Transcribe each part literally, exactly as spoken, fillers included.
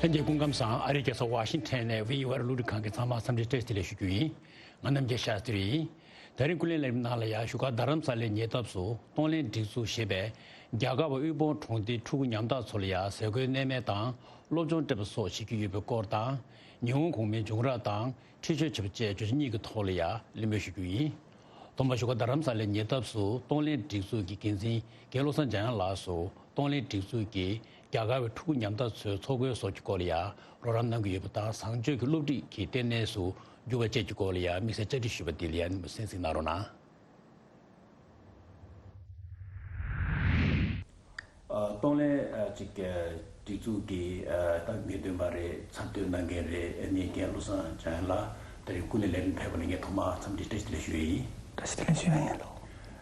ལྷན་རྒྱས་སྐུ་ཁམས་བཟང་། ཨ་རིའི་རྒྱལ་ས་ཝ་ཤིང་ཊོན་ནས་བྷི་ཨོ་ཨེ་གློག་འཕྲིན་ཁང་གི་ཚང་མ་འཚམས་འདྲི་བཀྲ་ཤིས་བདེ་ལེགས་ཞུ་རྒྱུ་ཡིན། ང་རྣམ་རྒྱལ་ཤཱསྟྲི་ཡིན། ད་རིང་ཀུན་གླེང་ལས་རིམ་ནང་ལ་ཡང་བཞུགས་སྒར་རྡ་རམ་ས་ལའི་ཉེ་འདབས་སུ་གཏོང་ལེན་སྒྲིག་འཛུགས་ཞེས་པས་རྒྱ་གར་བ་དབུལ་ཕོངས་གྲོང་སྡེའི་ཕྲུ་གུ་ཉམ་ཐག་ཚོ་ལ་ཡང་ཟས་གོས་གནས་མལ་དང་སློབ་སྦྱོང་སྤྲད་པ་སོགས་བྱེད་ཀྱི་ཡོད་པའི་སྐོར་དང་། ཉི་ཧོང་གོང་མའི་འབྱུང་རབས་དང་འཁྲིད་སྤྱོད་བྱེད་པ་བཅས་བརྗོད་བྱ་གཉིས་ཀྱི་ཐོག་ལ་ཡང་གླེང་མོལ་ཞུ་རྒྱུ་ཡིན། ཐོག་མར་བཞུགས་སྒར་རྡ་རམ་ས་ལའི་ཉེ་འདབས་སུ་གཏོང་ལེན་སྒྲིག་འཛུགས་ཀྱི་འགན་འཛིན་རྒན་བློ་བཟང་འཇམ་དབྱངས་ལགས་སུ་གཏོང་ལེན་སྒྲིག་འཛུགས་ཀྱིས་རྒྱ་གར་བའི་ཕྲུ་གུ་ཉམ་ཐག་ཚོའི་འཚོ་གོས་སོགས་ཀྱི་སྐོར་ལ་ཡང་རོགས་རམ་གནང་གི་ཡོད་པ་དང་། བཟང་སྤྱོད་ཀྱི་སློབ་ཁྲིད་ཀྱི་ལྟེ་གནས་སུ་འགྱུར་བ་བཅས་ཀྱི་སྐོར་ལ་ཡང་དམིགས་བསལ་བཅར་འདྲི་ཞུས་པ་འདི་ལ་ཡང་གསན་གཟིགས་གནང་རོགས་གནང་། ཨ། གཏོང་ལེན་ཨ་ཅིག་ཨ་སྒྲིག་འཛུགས་ཀྱི་ཨ་ད་ངེས་སྟོན་པ་རེད། ཚབ་སྟོན་གནང་མཁན་རེད། ཨ་ནི་རྒན་བློ་བཟང་འཇམ་དབྱངས་ལགས་ད་རིང་སྐུ་ལས་ལས་རིམ་ཕེབས་པ་ལ་ངས་ཐོག་མར་འཚམས་འདྲི་བཀྲ་ཤིས་བདེ་ལེགས་ཞུ་ཡི་ཡིན། བཀྲ་ཤིས་བདེ་ལེགས་ཞུ་ཡ་ཡིན་ལགས།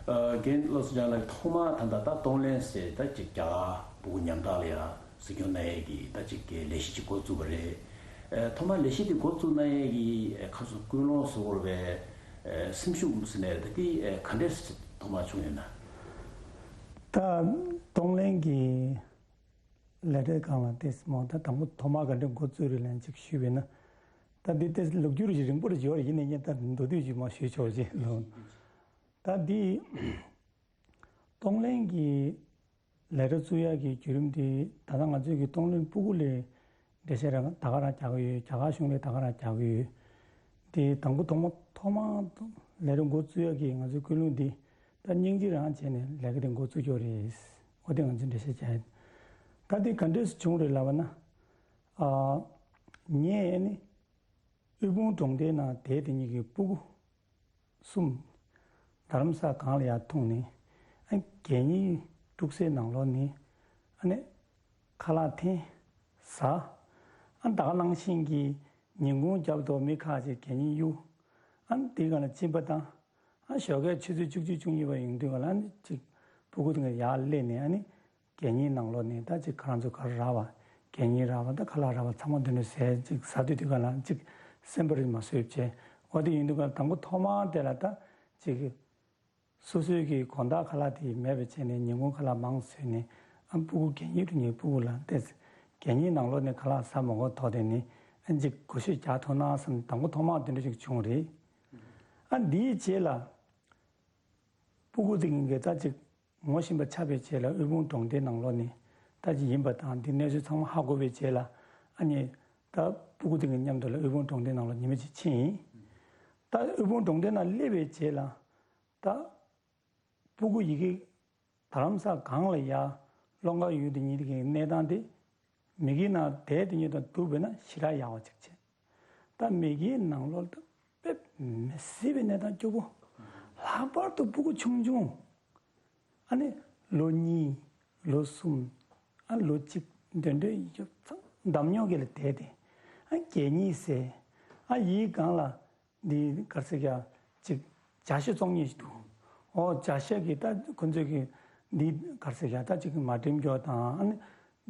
ཨ་རྒན་བློ་བཟང་འཇམ་དབྱངས་ལགས་ཐོག་མར་ད་ལྟ་ད་གཏོང་ལེན་ཟེར་ད་ཅིག་རྒྱ་གར་ཕྲུ་གུ་ཉམ་ཐག་ལ་ཡ་གཟིགས་སྐྱོང་གནང་ཡས་ཀྱི་ད་ཅིག་གི་ལས་གཞི་ཅིག་འགོ་བཙུགས་པ་རེད། ཨ་ཐོག་མར་ལས་གཞི་དེ་འགོ་བཙུགས་གནང་ཡས་ཀྱི་ཨ་ཁ་སོ་ཀུན་སློང་བཟོ་བར་བའི་ཨ་སེམས་ཤུགས་ཟེར་ནས་ད་དེ་ཨ་ག་འདྲས་ཐོག་མར་བྱུང་ཡོད་ན། ད་གཏོང་ལེན་གྱི་ལས་གྲྭའི་སྒང་ལ་ཏེས་མོ་ད་དང་པོ་ཐོག་མར་ག་འདྲ་འགོ་བཙུགས་རེད་ལན་ཅིག་ཞུས་པས་ན། ད་འདི་ཏེས་ལོ་རྒྱུས་རིང་པོ་རེ་ཡོད་རེད། ཡིན་ནའི་ངས་ད་མདོར་བསྡུས་ཅིག་མ་ཞུས་ཆོག་ཅེས་ལོ། ད་འདི་གཏོང་ལེན་གྱི་ལས་གྲྭ་བཙུགས་ཡག་གི་བརྒྱུད་རིམ་དེ་ད་ལྟ་ང་ཚོས་ཀྱི་གཏོང་ལེན་སྤུ་གུ་ལས་འགྲེལ་བཤད་རང་ད་ག་རང་རྒྱག་གི་ཡོད། རྒྱ་གར་གཞུང་ལས་ད་ག་རང་རྒྱག་གི་ཡོད། དེ་དང་པོ་ཐོག་མ་ཐོག་མ་ལས་རིམ་འགོ་བཙུགས་ཡག་གི་ང་ཚོའི་ཀུན་སློང་འདི་ད་སྙིང་རྗེ་རང་བྱས་ནས་ལས་ཀ་དེ་འགོ་བཙུགས་ཡོད་རེད། འོ་དེ་ང་ཚོས་འགྲེལ་བཤད་བྱས་ཡིན། ད་དེ་ག་འདྲས་སུ་བྱུང་རེད་ལབ་པ་ན། ཨ་ངས་ནི་དབུལ་ཕོངས་གྲོང་སྡེའི་ནང་བསྡད་དེ་ཉིད་ཀྱི་སྤུ་གུ་གསུམ་རྡ་རམ་ས་སྒང་ལ་ཡར་ཐོན་ནས། ཨ་གད་སྙིགས་སྤྲུག་སའི་ནང་ལོགས་ནས་ཨ་ནི་ཁ་ལག་འཐེན་ཟ། ཨ་ད་ག་ནང་བཞིན་གྱི་ཉིན་གུང་རྒྱབ་ཏུ་མི་ཁ་ཅིག་གད་སྙིགས་གཡུག་ཨ་དེའི་སྒང་ལ་གཅིན་པ་བཏང་། ཨ་ཞོགས་ཀའི་ཆུ་ཚོད་བཅུ་གཅིག་བཅུ་གཉིས་པ་ཡོང་དུས་སྒང་ལ་ཨ་ནི་ཅིག་སྤུ་གུ་དེ་ག་ཡར་སླེབས་ནས་ཨ་ནི། གད་སྙིགས་ནང་ལོགས་ནས་ད་ཅིག་ཁོ་རང་ཚོ་ག་རེ་རག་པ། གད་སྙིགས་རག་པ་ད་ཁ་ལག་རག་པ་ཚང་མ་དེ་འདྲ་ཟས་ཅིག་ཟ་དུས་དུས་ག་ལ་ཅིག་སེམས་པ་རིག་མ་བཟོད་བྱས། འོ་དེ་ཡིན་དུས་ག་ལ་དང་པོ་ཐོག་མར་དེ་ལ་ད་ཅིག་སོ་སོའི་གི་དགོང་དག་ཁ་ལག་དེ་མེད་པ་བྱས་ནས་ཉིན་གུང་ཁ་ལག་མང་བཟོས་ནས་ཨ་སྤུ་གུ་གད་སྙིགས་འདྲ་ཉིད་སྤུ་གུ་ལ་ཏེས་གད་སྙིགས་ནང་ལོགས་ནས་ཁ་ལག་ཟ་མ་དགོས་ཐོག་དེ་ནས་ཨ་ཅིག་གོ་ཤེས་རྒྱག་ཐུབ་ན་བསམ་དང་པོ་ཐོག་མར་དེ་འདྲ་ཞིག་བྱུང་རེད། ཨ་འདིའི་རྗེས་ལ་སྤུ་གུ་དེ་གི་ད་ཅིག་ངོ་ཤེས་པ་ཆགས་པའི་རྗེས་ལ་དབུལ་ཕོངས་གྲོང་སྡེའི་ནང་ལོགས་ནས་ད་ཅི་ཡིན་པ་དང་འདི་གནས་ཚུལ་ཚང་མ་ཧ་གོ་བའི་རྗེས་ལ་ཨ་ནི་ད་སྤུ་གུ་དེ་གི་མཉམ་དུ་ལ་དབུལ་ཕོངས་གྲོང་སྡེའི་ནང་ལོགས་ཉི་མ་གཅིག་ཕྱིན་ཡིན། ད་དབུལ་ཕོངས་གྲོང་སྡེའི་ནང་སླེབས་པའི་རྗེས་ལ་ད་སྤུ་གུ་ཡི་གེ་རྡ་རམ་ས་སྒང་ལ་ཡ་སློབ་གར་ཡོད་དེ་ཉིད་ཀྱི་གནས་སྟངས་དེ་མི་གི་ནང་བསྡད་དེ་ཉིད་དང་འདུག་པས་ན་ཞེ་དྲག་ཡག་པ་ཅིག་བྱས། ད་མི་གི་ནང་ལོགས་ད་དཔེ་མི་སྲིད་པའི་གནས་སྟངས་སྐྱོ་པོ། ལྷག་པར་དུ་སྤུ་གུ་ཆུང་ཆུང་། ཨ་ནི་ལོ་གཉིས། ལོ་གསུམ། ཨ་ལོ་གཅིག་འདོན་འདོན་ཡོད་ཙང་འདམ་ཉོག་གི་ལ་བསྡད་དེ། ཨ་གད་སྙིགས་ཟས། ཨ་ཡིའི་སྒང་ལ་འདི་གར་སེ་ཡ་ཅིག་བྱ་ཤ་བཙོང་མཁན་ཞིག་འདུག་ཨོ་བྱ་ཤ་གི་ད་ཁོ་ཚོས་གི་འདི་གར་སེ་ཡ་ད་ཅིག་མ་འགྲིམ་རྒྱུ་དང་ཨ་ནི་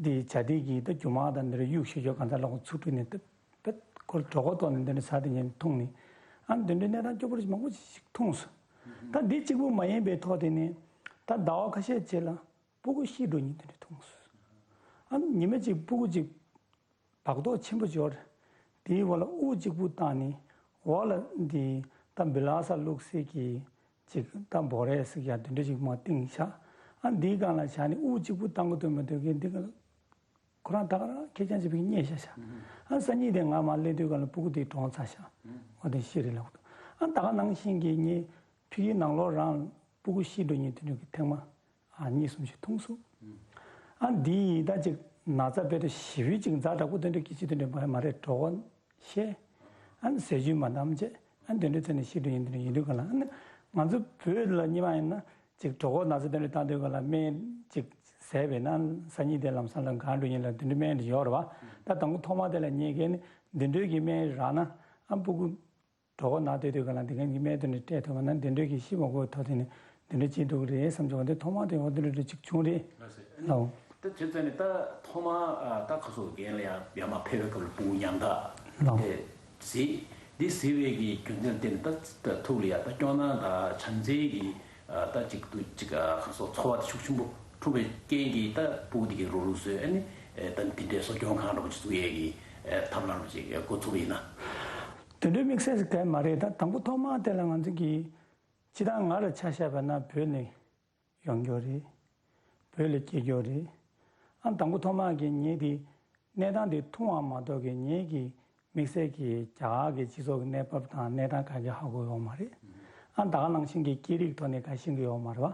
འདི་བྱ་དེ་གི་ད་རྒྱུ་མ་དང་འདི་རུ་གཡུག་ཤོད་རྒྱུ་གང་ཟག་ལོག་ཚུར་བྲུས་ནས་ད། པད་ཁོར་གྲོད་ཁོག་ལྟོགས་ནས་འདི་འདྲ་ཟ་དེ་ཉིད་འཐུང་ནས་ཨ་འདི་འདྲའི་གནས་སྟངས་སྐྱོ་པོ་རིགས་མང་པོ་ཞིག་མཐོང་སོང་། ད་འདི་གཅིག་པུ་མ་ཡིན་པའི་ཐོག་དེ་ནས་ད་ཟླ་བ་ཁ་ཤས་རྗེས་ལ་སྤུ་གུ་ཤི་འགྲོ་ཉིན་དེ་འདྲ་མཐོང་སོང་། ཨ་ཉི་མ་གཅིག་སྤུ་གུ་གཅིག་བག་ཐོག་ཆེན་པོ་འབྱོར། དེའི་འོག་ལ་དབུགས་གཅིག་པུ་བཏང་ནས་འོག་ལ་འདི་ད་བི་ལ་ས་བླུགས་སའི་གི་ཅིག་ད་འབོ་རས་ཟིག་ཡ་དེ་འདྲ་ཅིག་མ་བཏིང་ཤག་ཨ་འདིའི་སྒང་ལ་བཞག་ནས་དབུགས་གཅིག་པུ་བཏང་གི་འདུག་མི་འདུག་གི་འདི་ག་ལ། ཁོ་རང་ད་ག་རང་ཁེར་རྐྱང་བྱེད་པའི་གི་རྙེད་ཤག་ཤག་ཨ་སང་ཉིན་དེ་ང་མར་སླེབས་དུས་ག་ལ་སྤུ་གུ་དེ་གྲོངས་ཚར་ཤག་འོ་དེ་ཤི་རེད་ལབ་འདུག་ཨ་ད་ག་ནང་བཞིན་གྱི་ངས་ཕ་གིའི་ནང་ལོགས་རང་སྤུ་གུ་ཤི་འགྲོ་ཉིན་དེ་འདྲ་གི་ཐེངས་མ་ཨ་གཉིས་གསུམ་ཞིག་མཐོང་སོང་། ཨ་འདི་ཡིས་ད་ཅིག་ན་ཚ་དཔེ་དེ་ཞི་བའི་ཅིག་ཛ་དྲག་པོ་དེ་འདྲ་སྐྱེ་ཅིག་དེ་འདྲ་མ་མ་རེད་གྲོད་ཁོག་བཤལ། ཨ་ནི་ཟས་བཅུད་མ་འདམ་བྱས་ཨ་ནི་དེ་འདྲའི་ཚེ་ནས་ཤི་འགྲོ་ཡིན་དེ་འདྲ་ཡིན་དུས་ག་ལ་ཨ་ནི་ང་ཚོ་བོད་ལ་སྔོན་མ་ཡིན་ན་ཅིག་གྲོད་ཁོག་ན་ཚ་དེ་འདྲ་བཏང་དུས་ག་ལ་སྨན་ཅིག་བཟས་པས་ན་སང་ཉིན་དེ་ལམ་སང་ལ་གང་འགྲོ་ཡིན་ལ་དེ་འདྲའི་སྨན་དེ་ཡོད་རེད་བ། ད་དང་པོ་ཐོག་མ་དེ་ལ་ངས་ཀྱིས་ནི་འདི་འདྲའི་གི་སྨན་རག་ན་ཨ་སྤུ་གུ་གྲོད་ཁོག་ན་སྡོད་དུས་ག་ལ་འདི་གན་གི་སྨན་དེ་འདྲ་སྤྲད་ཐུབ་པ་ན་འདི་འདྲའི་གི་ཤི་མ་དགོས་ཐོག་དེ་ནི་འདི་འདྲ་ཅིག་འདུག་རེད་བསམ་བྱུང་བ་འདི་ཐོག་མ་དེ་འོ་དེ་འདྲ་ཅིག་བྱུང་རེད། ལགས་སོ། ཨ་ནི་ལའོ། ད་དེ་ཚོ་ནི་ད་ཐོག་མར་ཨ་ད་ཁ་སོ་རྒན་ལ་ཡང་ཡར་མར་ཕེབས་པའི་སྐབས་ལ་སྤུ་གུ་ཉམ་ཐག་ལའོ། དེ་གཟིགས། འདི་གཟིགས་པའི་གི་རྒྱུ་མཚན་དེ་ནི་ད་ད་ཐུགས་ལ་ཡང་ད་སྐྱོ་སྣང་དང་བྱམས་བརྩེའི་གི་ཨ་ད་ཅིག་ཏུ་ཅིག་ཨ་ཁ་སོ་ཚོར་བ་དེ་ཤུགས་ཆེན་པོ་འཁྲུངས་པའི་རྐྱེན་གྱིས་ད་སྤུ་གུ་དེ་གི་རོགས་རོགས་བཟོས། ཨ་ནི་ ཨེ་ད་འདི་འདྲའི་གསོ་སྐྱོང་ཁང་འདྲ་པོ་ཅིག་བཙུགས་ཡས་ཀྱི་ཨེ་ཐབས་ལམ་ཅིག་འགོ་ཚུགས་པ་ཡིན་ན། དེ་འདྲའི་དམིགས་བསལ་ཞིག་གང་ཡང་མ་རེད། ད་དང་པོ་ཐོག་མ་དེ་ལ་ང་ཚོ་གིས་སྤྱིར་བཏང་ང་ལ་ཆ་བཞག་པ་ན་བོད་ནས་ཡོང་རྒྱུ་རེད། བོད་ལ་སྐྱེས་རྒྱུ་རེད། ཨ་དང་པོ་ཐོག་མ་གི་ངས་དེ་གནས་སྟངས་དེ་མཐོང་བ་མ་གཏོགས་ཀྱི་ངེད་ཀྱི་དམིགས་བསལ་གྱི་རྒྱ་གར་གྱི་སྤྱི་ཚོགས་ཀྱི་གནས་བབ་དང་གནས་སྟངས་ག་གེ་ཧ་གོ་ཡོད་མ་རེད། ཨ་ད་ག་ནང་བཞིན་གྱི་སྐད་རིགས་ཐོག་ནས་ག་ཤེས་ཀྱི་ཡོད་མ་རེད་བ།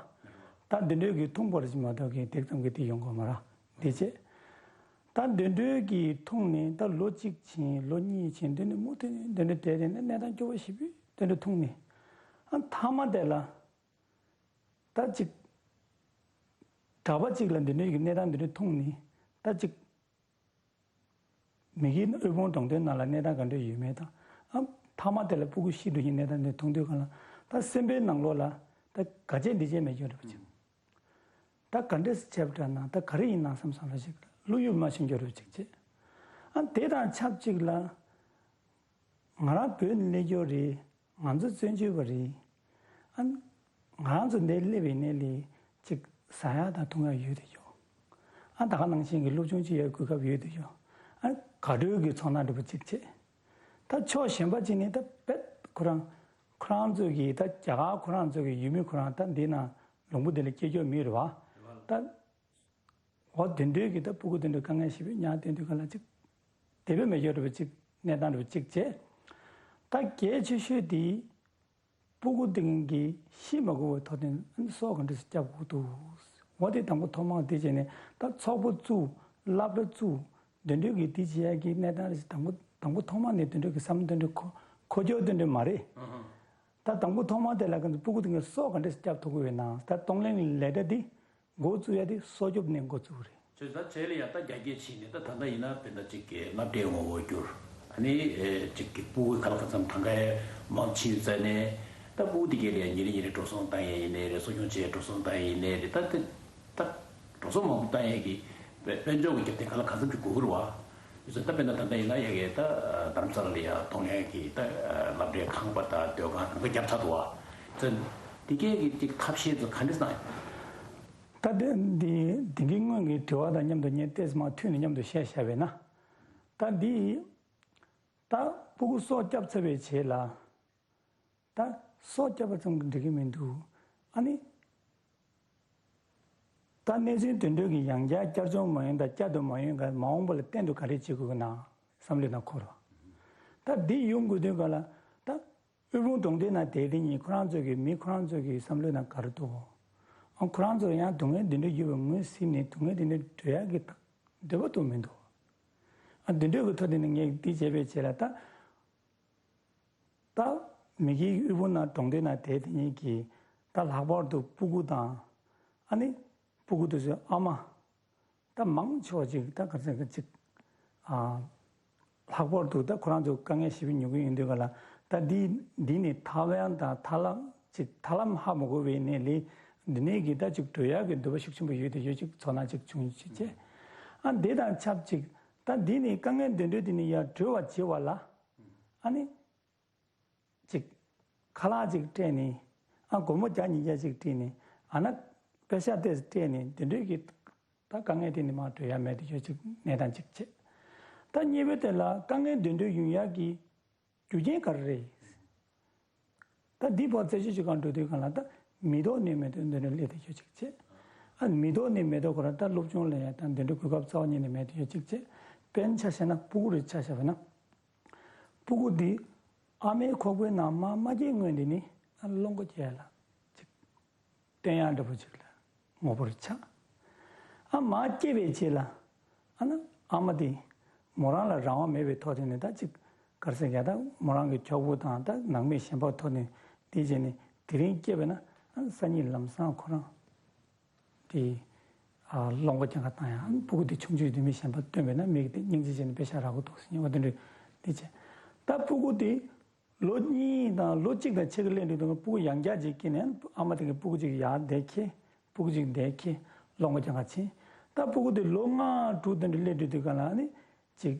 ད་འདི་འདྲའི་གི་ཐུང་པོར་ཅིག་མ་གཏོགས་ཀྱི་དེ་ཙམ་གྱི་དེ་ཡོང་གི་མ་རེད། འདི་བྱས། ད་འདི་འདྲའི་གི་ཐུང་ནས་ད་ལོ་གཅིག་ཕྱིན་ལོ་གཉིས་ཕྱིན་འདི་འདྲ་མུ་མཐུད་ནས་འདི་འདྲ་བསྡད་དེ་ནས་གནས་སྟངས་སྐྱོ་བོ་ཞེ་པོ་འདི་འདྲ་ཐུང་ནས། ཨ་མཐའ་མ་དེ་ལ་ད་ཅིག་གྲྭ་པ་ཅིག་ལ་འདི་འདྲའི་གི་གནས་སྟངས་འདི་འདྲ་ཐུང་ནས་ད་ཅིག་མི་གི་དབུལ་ཕོངས་གྲོང་སྡེ་ནང་ལ་གནས་སྟངས་ག་འདྲ་ཡོད་མེད་དང་། ཨ་མཐའ་མ་དེ་ལ་སྤུ་གུ་ཤི་འགྲོ་མཁན་གནས་སྟངས་འདི་མཐོང་དུས་གང་ལ་ད་སེམས་པའི་ནང་ལོགས་ལ་ད་ག་བྱས་འདི་བྱས་མེད་རྒྱུ་རེད་པ་ཅིག་ད་ག་འདྲས་བྱས་པ་འདྲ་ན་ད་ག་རེ་ཡིན་ན་བསམ་བསམ་ལ་ཞིག་བློ་ཡུལ་མ་ཤེས་རྒྱུ་རེད་པ་ཅིག་བྱས། ཨ་དེ་དང་ཆབས་ཅིག་ལ་ང་རང་བོད་ནས་སླེབས་རྒྱུ་རེད། ང་ཚོ་བཙན་བྱོལ་བ་རེད། ཨ་ང་རང་ཚོ་འདིར་སླེབས་པའི་ནས་ལས་ཅིག་ཟ་ཡག་དང་འཐུང་ཡག་ཡོད་དེ་ཡོད། ཨ་ད་ག་ནང་བཞིན་གྱི་སློབ་སྦྱོང་བྱེད་ཡག་གོ་སྐབས་ཡོད་དེ་ཡོད། ཨ་དགའ་སྤྲོའི་གི་ཚོར་སྣང་འདྲ་པོ་ཅིག་བྱས། ད་ཕྱོགས་གཞན་པ་ཅིག་ནས་ད་བེད་ཁོ་རང་ཁོ་རང་ཚོ་གི་ད་རྒྱ་གར་ཁོ་རང་ཚོ་གི་ཡུལ་མི་ཁོ་རང་ད་འདི་ན་ལུང་པ་འདི་ལ་སྐྱེས་རྒྱུ་མི་རེད་བ། ད་འོ་དེ་འདྲའི་གི་ད་སྤུ་གུ་དེ་འདྲ་དཀའ་ངལ་ཞེ་པོ་མྱངས་བསྡད་དུས་ག་ལ་ཅིག་དེ་བས་མེད་རྒྱུ་འདྲ་པོ་ཅིག་གནས་སྟངས་འདྲ་པོ་ཅིག་བྱས། ད་གལ་ཆེ་ཤོས་དེ་སྤུ་གུ་དེ་གི་ཤི་མ་དགོས་པའི་ཐོག་ནས་སྲོག་ག་འདྲ་སེ་སྐྱབས་དགོས་འདུག་འོ་དེ་དང་པོ་ཐོག་མར་དེ་བྱས་ནས་ད་ཚོགས་པ་བཙུགས་སློབ་གྲྭ་བཙུགས་དེ་འདྲའི་གི་དེ་བྱེད་ཡག་གི་གནས་སྟངས་རེད། དང་པོ་དང་པོ་ཐོག་མ་ནས་དེ་འདྲའི་གི་བསམ་བློ་དེ་འདྲ་འཁོར་འཁོར་རྒྱུ་དེ་འདྲ་མ་རེད། ད་དང་པོ་ཐོག་མ་དེ་ལ་ག་ཚོད་སྤུ་གུ་དེ་གི་སྲོག་ག་འདྲ་སེ་སྐྱབས་ཐུབ་ཀྱི་ཡོད་ན་ད་གཏོང་ལེན་གྱི་ལས་གྲྭ་དེ་འགོ་བཙུགས་ཡ་དེ་སྲོག་སྐྱོབ་ནས་འགོ་བཙུགས་རེད། བྱས་ཙང་བྱས་ལ་ཡང་ད་རྒྱ་སྐྱེད་ཕྱིན་ནས་ད་ད་ལྟ་ཡིན་ན་དཔེར་ན་ཅིག་གི་སློབ་གྲྭའི་ངོ་བོ་བསྒྱུར། ཨ་ནི་ཨེ་ཅིག་གི་སྤུ་གུ་ག་ལ་གང་འཚམ་གྲངས་ཀ་མང་ཕྱིན་ཙང་ནས་ད་སྤུ་གུ་དེ་གས་ལ་ཡང་ཉིན་རེ་ཉིན་རེ་འགྲོ་སོང་བཏང་ཡས་ཡིན་ནའི་རེད། གསོ་སྐྱོང་བྱེད་ཡས་འགྲོ་སོང་བཏང་ཡས་ཡིན་ནའི་རེད། ད་དེ་ད་འགྲོ་སོང་མང་པོ་བཏང་ཡས་ཀྱི་དཔལ་དཔལ་འབྱོར་གྱི་རྒྱབ་རྟེན་ག་ལ་གང་འཚམ་ཅིག་དགོས་ཀྱི་རེད་བ། ཡིན་ཙང་ད་དཔེར་ན་ད་ལྟ་ཡིན་ན་ཡ་གི་ད་རྡ་རམ་ས་ལ་ལ་ཡ་གཏོང་ལེན་གྱི་ད་སློབ་གྲྭའི་ཁང་པ་དང་སྡོད་ཁང་གང་ག་བརྒྱབ་ཚར་འདུག་བ། ཡིན་ཙང་དེ་གས་ཀྱི་ཅིག་ཐབས་ཤེས་ཚོ་ག་འདྲས་གནང་ཡོད། ད་དེ་འདི་འདི་གི་སྔོན་གྱི་དྲི་བ་དང་མཉམ་དུ་ངས་ཏོག་ཙམ་མར་མཐུད་ནས་མཉམ་དུ་བཤད་བཞག་པས་ན། ད་འདི་ད་སྤུ་གུ་སྲོག་སྐྱབས་ཚར་བའི་རྗེས་ལ་ད་སྲོག་སྐྱབས་པ་ཙམ་གྱིས་འགྲིག་གི་མི་འདུག་ཨ་ནི་ད་གནས་ཚུལ་དེ་འདྲ་གི་ཡང་བསྐྱར་བསྐྱར་བྱུང་མ་ཡོང་དང་བསྐྱར་དུ་མ་ཡོང་ག་མ་འོངས་པ་ལ་གཏན་དུ་ག་རེ་བྱེད་དགོས་ཀྱི་ན་བསམ་བློའི་ནང་འཁོར་བ། ད་འདི་ཡོང་དགོས་དུས་ག་ལ་ད། དབུལ་ཕོངས་གྲོང་སྡེ་ནང་བསྡད་དེ་ཉིད་ཁོ་རང་ཚོ་གི་མི་ཁོ་རང་ཚོ་གི་བསམ་བློའི་ནང་ག་རེ་འདུག་ཨ་ཁོ་རང་ཚོར་ཡང་སྡུག་བསྔལ་འདི་འདྲ་ཡོད་པའི་ངོས་ཟིན་ནས་སྡུག་བསྔལ་འདི་འདྲ་སྒྲོལ་ཡག་གི་འདོད་པ་འདུག་མི་འདུག་ཨ་འདི་འདྲ་གི་ཐོག་དེ་ནས་ངས་འདི་བྱས་པའི་ཆེད་ལ་ད་ད་མི་གི་དབུལ་ཕོངས་ནང་གྲོང་སྡེ་ནང་བསྡད་དེ་ཉིད་ཀྱི་ད་ལྷག་པར་དུ་སྤུ་གུ་དང་ཨ་ནི་སྤུ་གུ་དེ་ཚོའི་ཨ་མ། ད་མང་ཆེ་བ་ཅིག་ད་ག་ཚོད་ཅིག་ཨ། ལྷག་པར་དུ་ད་ཁོ་རང་ཚོ་དཀའ་ངལ་ཞེ་པོ་མྱོང་གི་ཡོད་དུས་ག་ལ་ད་འདི་འདི་ནི་ཐར་ཡག་དང་ཐར་ལམ་ཅིག་ཐར་ལམ་ཧ་མ་གོ་བའི་གནས་ལས་འདི་ནས་ཀྱི་ད་ཅིག་སྒྲོལ་ཡག་གི་འདོད་པ་ཤུགས་ཆེན་པོ་ཡོད་དེ་ཡོད་ཅིག་ཚོར་སྣང་ཅིག་བྱུང་ཅིག་བྱས། ཨ་འདི་དང་ཆབས་ཅིག་ད་འདི་ནི་དཀའ་ངལ་འདི་འདྲ་འདི་ནི་ཡར་སྒྲོལ་བར་བྱེད་པ་ལ་ཨ་ནི། ཅིག་ཁ་ལག་ཅིག་སྤྲད་ནས་ཨ་སྒོར་མོ་བརྒྱ་ཉིས་བརྒྱ་ཅིག་སྤྲད་ནས་ཨ་ན་པེ་ཤ་ཏོག་ཙམ་སྤྲད་ནས་འདི་འདྲའི་གི་ད་དཀའ་ངལ་དེ་ནི་མར་སྒྲོལ་ཡག་མེད་དུ་ཡོད་ཅིག་གནས་སྟངས་ཅིག་བྱས། ད་གཉིས་པའི་དེ་ལ་དཀའ་ངལ་འདི་འདྲའི་ཡོང་ཡག་གི་རྒྱུ་རྐྱེན་ག་རེ་རེད། ད་འདི་བར་རྩད་གཅོད་བྱེད་གར་འགྲོ་དུས་གང་ལ་ད་མི་ཐོག་ནས་མི་ཐོག་འདི་འདྲ་སླེབས་དུ་ཡོད་ཅིག་བྱས། ཨ་མི་ཐོག་ནས་མི་ཐོག་ཁོ་རང་ད་སློབ་སྦྱོང་ལ་ཡང་ད་འདི་འདྲའི་གོ་སྐབས་རྩ་བ་ཉིད་ནས་མེད་དུ་ཡོད་ཅིག་བྱས། དཔེར་ན་ཆ་བཞག་ན་སྤུ་གུ་རེ་ཆ་བཞག་པ་ན། སྤུ་གུ་འདི་ཨ་མའི་ཁོག་པའི་ནང་མར་མ་སྐྱེས་སྔོན་དེ་ནི་ཨ་སློབ་མགོ་སྐྱེ་ཡ་ལ་ཅིག་བསྟན་ཡ་འདྲ་པོ་ཅིག་ལ་ངོ་བོར་ཆགས། ཨ་མར་སྐྱེས་པའི་རྗེས་ལ་ཨ་ན་ཨ་མ་དེ་མོ་རང་ལ་རང་དབང་མེད་པའི་ཐོག་དེ་ནི་ད་ཅིག་ག་རེ་ཟེར་ཡ་ད་མོ་རང་གི་གྱོག་པོ་དང་ད་ནང་མི་གཞན་པ་ཐོག་ནས་དེ་བྱས་ནས་དེ་རིང་སྐྱེས་པས་ན་ཨ་སང་ཉིན་ལམ་སང་ཁོ་རང་། དེ་ཨ་སློབ་མགོ་རྐྱང་ག་བཏང་ཡང་སྤུ་གུ་དེ་ཆུང་ཆུང་དུས་མི་གཞན་པ་སྟོན་པས་ན་མིག་དེ་སྙིང་རྗེ་བྱས་ནས་དཔེ་ཤ་རག་གི་འདུག་ཟེར་ཉེ་བ་དེ་འདྲ་དེ་བྱས། ད་སྤུ་གུ་དེ་ལོ་གཉིས་དང་ལོ་གཅིག་དང་ཕྱེད་ཀ་སླེབས་དུས་དུས་སྤུ་གུ་ཡང་བསྐྱར་ཅིག་སྐྱེས་ནས་ཨ་མ་དེ་གི་སྤུ་གུ་ཅིག་ཡར་འདེད་ཁྱེར་སྤུ་གུ་ཅིག་འདེད་ཁྱེར་སློབ་མགོ་རྐྱང་ག་ཕྱིན། ད་སྤུ་གུ་དེ་ལོ་ལྔ་དྲུག་དེ་འདྲ་སླེབས་དུས་དུས་ག་ལ་ནི་ཅིག་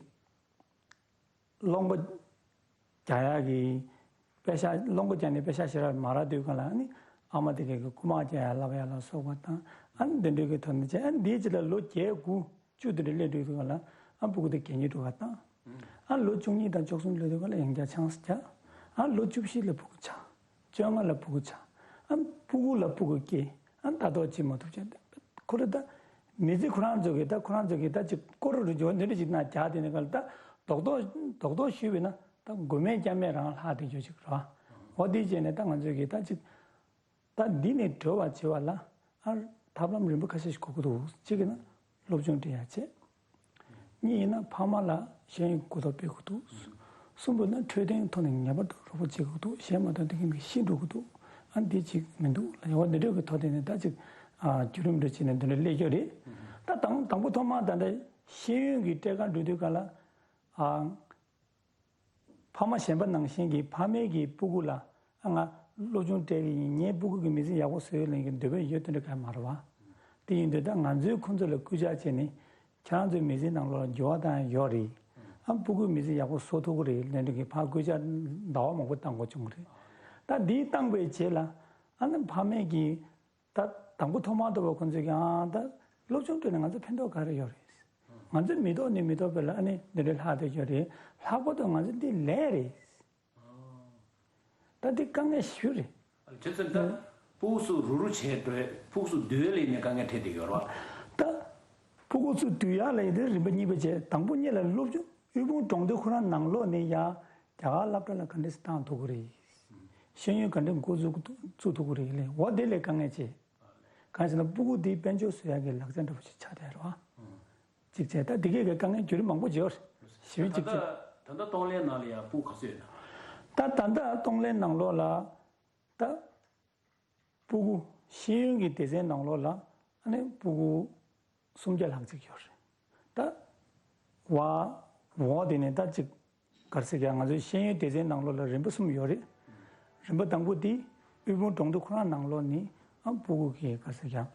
སློབ་མགོ་རྒྱག་ཡག་གི་པེ་ཤ་སློབ་མགོ་རྒྱག་ནས་པེ་ཤ་ཞེ་དྲག་མ་རག་དུས་ག་ལ་ནི་ཨ་མ་དེ་གས་ཀྱི་རྐུ་མ་རྒྱག་ཡག་ལབ་ཡག་ལ་སོགས་པ་དང་ཨ་ནི་འདི་འདྲའི་གི་ཐོག་ནས་བྱས། ཨ་ནི་འདིའི་རྗེས་ལ་ལོ་བརྒྱད་དགུ་ བཅུ་དེ་འདྲ་སླེབས་དུས་སྒང་ལ་ཨ་སྤུ་གུ་དེ་གད་སྙིགས་འགྲོ་ག་བཏང་། ཨ་ལོ་བཅུ་གཉིས་དང་བཅུ་གསུམ་སླེབས་དུས་སྒང་ལ་ཡང་བསྐྱར་ཆང་ས་རྒྱག་ཨ་ལོ་བཅུ་བཞི་ལ་སྤུ་གུ་ཆགས། བཅོ་ལྔ་ལ་སྤུ་གུ་ཆགས། ཨ་སྤུ་གུ་ལ་སྤུ་གུ་སྐྱེས། ཨ་ལྟ་རྟོག་བྱེད་མ་ཐུབ་ཅེས། ཁོ་རེ་ད་མི་ཚེ་ཁོ་རང་ཚོ་གི་ད་ཁོ་རང་ཚོ་གི་ད་ཅིག་སྐོར་རུ་འཇོག་འདི་འདྲ་ཅིག་ན་རྒྱག་དེ་ནི་ག་ལ་ད་རྡོག་རྡོག་རྡོག་རྡོག་ཞུས་པས་ན་ད་མགོ་མེད་སྐྱ་མེད་རང་ལྷག་དེ་འཇོག་ཅིག་ར། འོ་དེ་བྱས་ནས་ད་ང་ཚོ་གི་ད་ཅིག་ད་འདི་ནས་གྲོལ་བར་བྱེད་པ་ལ་ཨ་ཐབས་ལམ་རིམ་པ་ཁ་ཤས་ཤིག་དགོས་ཀྱི་འདུག་གཅིག་གི་ན་སློབ་སྦྱོང་སྤྲད་ཡ་བྱེད། གཉིས་ཡིན་ན་ཕ་མ་ལ་ཤེས་ཡོན་གོ་རྟོགས་སྤེལ་དགོས་འདུག་གསུམ་པ་ན་འཕྲོད་བསྟེན་ཐོག་ནས་ངེས་པར་དུ་རོགས་པ་བྱེད་དགོས་འདུག་གཞན་མ་གཏོགས་འདི་གིན་གི་ཤི་འགྲོ་གི་འདུག་ཨ་འདི་གཅིག་མི་འདུག་ལ་ཡོད་འདི་འདྲ་གི་ཐོག་དེ་ནས་ད་ཅིག་ཨ་བརྒྱུད་རིམ་འདྲ་བྱས་ནས་འདི་འདྲ་སླེབས་ཀྱི་རེད། ད་དང་དང་པོ་ཐོག་མ་ད་ལྟ་ཤེས་ཡོན་གྱི་སྤྲད་ཁ་འགྲོ་དུས་ག་ལ་ཨ། ཕ་མ་གཞན་པ་ནང་བཞིན་གྱི་ཕ་མས་ཀྱི་སྤུ་གུ་ལ་ཨ་ང་སློབ་སྦྱོང་སྤྲད་ཀྱི་ཡིན། ངའི་སྤུ་གུ་གི་མི་ཚེ་ཡག་པོ་བཟོས་ཡོད་ལབ་ཀྱི་འདོད་པ་ཡོད་དེ་འདྲ་གང་མ་རེད་བ། དེ་ཡིན་དུས་ད་ང་ཚོས་ཁོང་ཚོ་ལ་སྐུལ་ལྕག་བྱས་ནས་ཁྱེད་རང་ཚོའི་མི་ཚེའི་ནང་ལོགས་ལ་འགྱུར་བ་བཏང་ཡ་ཡོད་རེད། ཨ་སྤུ་གུའི་མི་ཚེ་ཡག་པོ་བཟོ་ཐུབ་ཀྱི་རེད་ལབ་འདྲ་གི་ཕར་སྐུལ་ལྕག་ཟླ་བ་མང་པོ་བཏང་དགོས་བྱུང་གི་རེད། ད་འདི་བཏང་པའི་རྗེས་ལ་ཨ་ནི་ཕ་མས་ཀྱི་ད་དང་པོ་ཐོག་མར་དུ་བ་ཁོང་ཚོས་ཀྱང་ཨ་ད་སློབ་སྦྱོང་སྤྲོད་ནས་ང་ཚོ་ཕན་ཐོགས་ག་རེ་ཡོད་རེད། ང་ཚོ་མི་ཐོག་ནས་མི་ཐོག་པའི་ལ་ཨ་ནི་འདི་འདྲའི་ལྷག་བསྡད་ཡོད་རེད། ལྷག་པར་དུ་ང་ཚོ་འདི་ལས་རེད། ད་འདི་དཀའ་ངལ་ཞིག་རེད། བྱས་ཙང་ད་ཕྲུ་གུ་ཚོ་རུ་རུ་བྱས་འགྲོ་ཕྲུ་གུ་ཚོ་འདུལ་བའི་ལས་ནས་དཀའ་ངལ་འཕྲད་བསྡད་ཡོད་རེད་བ། ད་ཕྲུ་གུ་ཚོ་འདུལ་ཡག་ལ་ཡིན་དུས་རིམ་པ་གཉིས་པ་བྱས། དང་པོ་གཉིས་ལ་སློབ་སྦྱོང་དབུལ་ཕོངས་གྲོང་སྡེ་ཁོ་རང་ནང་ལོགས་ནས་ཡ་རྒྱ་གར་སློབ་གྲྭ་ལ་ག་འདྲས་སེ་བཏང་ཐུབ་ཀྱི་རེད། ཤེས་ཡོན་ག་འདྲས་འགོ་བཙུགས་ཐུབ་ཀྱི་རེད་ལས་འོ་དེ་ལས་དཀའ་ངལ་ཆེ། གང་ཡིན་ཟེར་ན་ཕྲུ་གུ་འདི་དཔལ་འབྱོར་བཟོ་ཡག་གི་ལག་ཆ་འདྲ་པོ་ཞིག་ཆགས་བསྡད་རེད་བ། གཅིག་བྱས་ད་འདི་གས་ཀྱི་དཀའ་ངལ་བརྒྱུད་རིམ་མང་པོ་ཡོད་རེད། ཞེ་པོ་གཅིག་བྱས། ད་ལྟ་གཏོང་ལེན་ནང་ལ་ཡང་ཕྲུ་གུ་ག་ཚོད་ཡོད་ན། ད་ད་ལྟ་གཏོང་ལེན་ནང་ལོགས་ལ་ད། ཕྲུ་གུ་ཤེས་ཡོན་གྱི་སྡེ་ཚན་ནང་ལོགས་ལ་ཨ་ནི་ཕྲུ་གུ་སུམ་བརྒྱ་ལྷག་ཅིག་ཡོད་རེད། ད་བ་འོག་དེ་ནས་ད་ཅིག་ག་རེ་ཟེར་ཀྱང་ང་ཚོའི་ཤེས་ཡོན་སྡེ་ཚན་ནང་ལོགས་ལ་རིམ་པ་གསུམ་ཡོད་རེད། རིམ་པ་དང་པོ་དེ་དབུལ་ཕོངས་གྲོང་སྡེ་ཁོ་རང་ནང་ལོགས་ནས་ཨ་ཕྲུ་གུ་གི་ག་རེ་ཟེར་ཀྱང་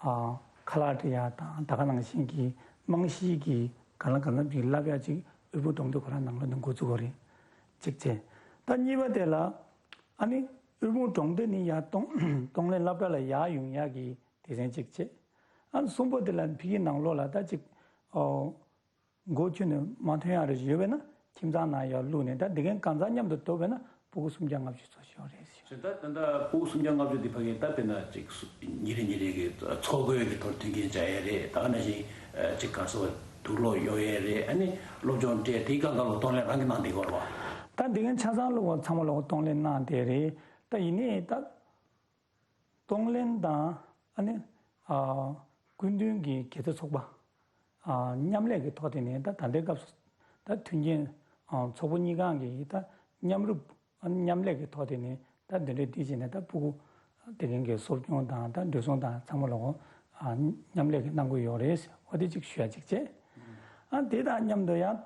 ཨ་ཁ་ལག་སྤྲད་ཡག་དང་ད་ག་ནང་བཞིན་གྱི་རྨང་གཞིའི་གི་གང་ལ་གང་འཚམ་ཅིག་བསླབ་ཡག་ཅིག་དབུལ་ཕོངས་གྲོང་སྡེ་ཁོ་རང་ནང་ལོགས་ནས་འགོ་བཙུགས་པ་རེད། གཅིག་བྱས། ད་གཉིས་པ་དེ་ལ་ཨ་ནི་དབུལ་ཕོངས་གྲོང་སྡེ་ནས་ཡར་གཏོང་གཏོང་ལེན་སློབ་གྲྭ་ལ་ཡར་ཡོང་ཡག་གི་སྡེ་ཚན་གཅིག་བྱས། ཨ་ནི་གསུམ་པ་དེ་ལ་ཕ་གིའི་ནང་ལོགས་ལ་ད་ཅིག་ཨོ་མགོ་ཁྱོན་ནས་མ་ཐོན་ཡག་རེ་ཞིག་ཡོད་པས་ན་ཁྱིམ་ཚང་ནང་ཡར་བླུགས་ནས་ད་འདི་གན་གང་ཚང་མཉམ་དུ་བསྡོམས་པས་ན་ཕྲུ་གུ་སུམ་བརྒྱ་ལྔ་བཅུ་ཙམ་ཞིག་ཡོད་རེད་ཟེར། ད་ད་ལྟ་ཕྲུ་གུ་སུམ་བརྒྱ་ལྔ་བཅུ་འདི་ཕ་གིའི་ད་དཔེར་ན་ཅིག་སུ་ཉིན་རེ་ཉིན་རེ་གི་འཚོ་གོས་ཀྱི་ཐོག་མཐུན་རྐྱེན་སྦྱར་ཡས་རེད། ད་ག་ནང་བཞིན་ཅིག་ག་སོ་དུག་སློག་གཡོག་ཡས་རེད། ཨ་ནི་སློབ་སྦྱོང་སྤྲད་དེའི་སྒང་ག་ལ་གཏོང་ལེན་རང་གི་གནང་བསྡད་ཀྱི་ཡོད་རེད་བ། ད་འདི་གན་ཆ་ཚང་ལོག་ཚང་མ་ལོག་གཏོང་ལེན་གནང་བསྡད་རེད། ད་ཡིན་ནའི་ད་གཏོང་ལེན་དང་ཨ་ནི་ཨ་སྐུ་མདུན་གྱི་དགེ་རྩ་ཚོགས་པ་ཨ་མཉམ་ལས་ཀྱི་ཐོག་དེ་ནས་ད་ད་ལྟའི་སྐབས་སུ་ད་མཐུན་རྐྱེན་ཨ་ཚོགས་པ་གཉིས་ཀའང་གི་ད་མཉམ་རུབ་མཉམ་ལས་ཀྱི་ཐོག་དེ་ནས་ད་འདི་འདྲའི་འདི་བྱས་ནས་ད་ཕྲུ་གུ་དེ་གན་གྱི་གསོ་སྐྱོང་དང་ད་འགྲོ་སོང་དང་ཚང་མ་ལོག་ཨ་མཉམ་ལས་ཀྱི་གནང་གི་ཡོད་རེད་ཟེར། འོ་དེ་གཅིག་ཞུ་ཡ་གཅིག་བྱས། ཨ་དེ་དང་མཉམ་དུ་ཡང་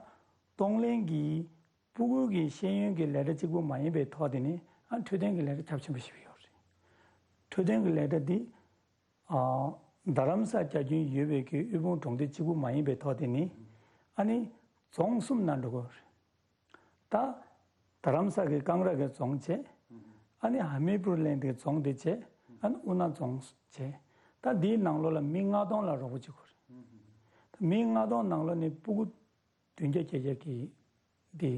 གཏོང་ལེན་གྱི་ཕྲུ་གུ་གི་ཤེས་ཡོན་གྱི་ལས་གྲྭ་གཅིག་པུ་མ་ཡིན་པའི་ཐོག་དེ་ནས་ཨ་འཕྲོད་བསྟེན་གྱི་ལས་གྲྭ་ཁྱབ་ཆེན་པོ་ཞིག་ཡོད་རེད། འཕྲོད་བསྟེན་གྱི་ལས་གྲྭ་འདི་ཨ་རྡ་རམ་ས་རྒྱ་ཁྱོན་ཡོད་པའི་གི་དབུལ་ཕོངས་གྲོང་སྡེ་གཅིག་པུ་མ་ཡིན་པའི་ཐོག་དེ་ནས་ཨ་ནི་རྫོང་གསུམ་ནང་འགྲོ་དགོས་རེད། ད་རྡ་རམ་ས་གི་ཀང་ར་གི་རྫོང་བྱས། ཨ་ནི་ཧ་མི་པུར་གླིང་གི་རྫོང་དེ་བྱས། ཨ་ནི་དབུ་ན་རྫོང་བྱས། ད་འདིའི་ནང་ལོགས་ལ་མི་ལྔ་སྟོང་ལ་རོགས་པ་བྱེད་དགོས་རེད། ད་མི་ལྔ་སྟོང་ནང་ལོགས་ནས་ཕྲུ་གུ་བདུན་བརྒྱ་བརྒྱད་བརྒྱ་གི་འདི་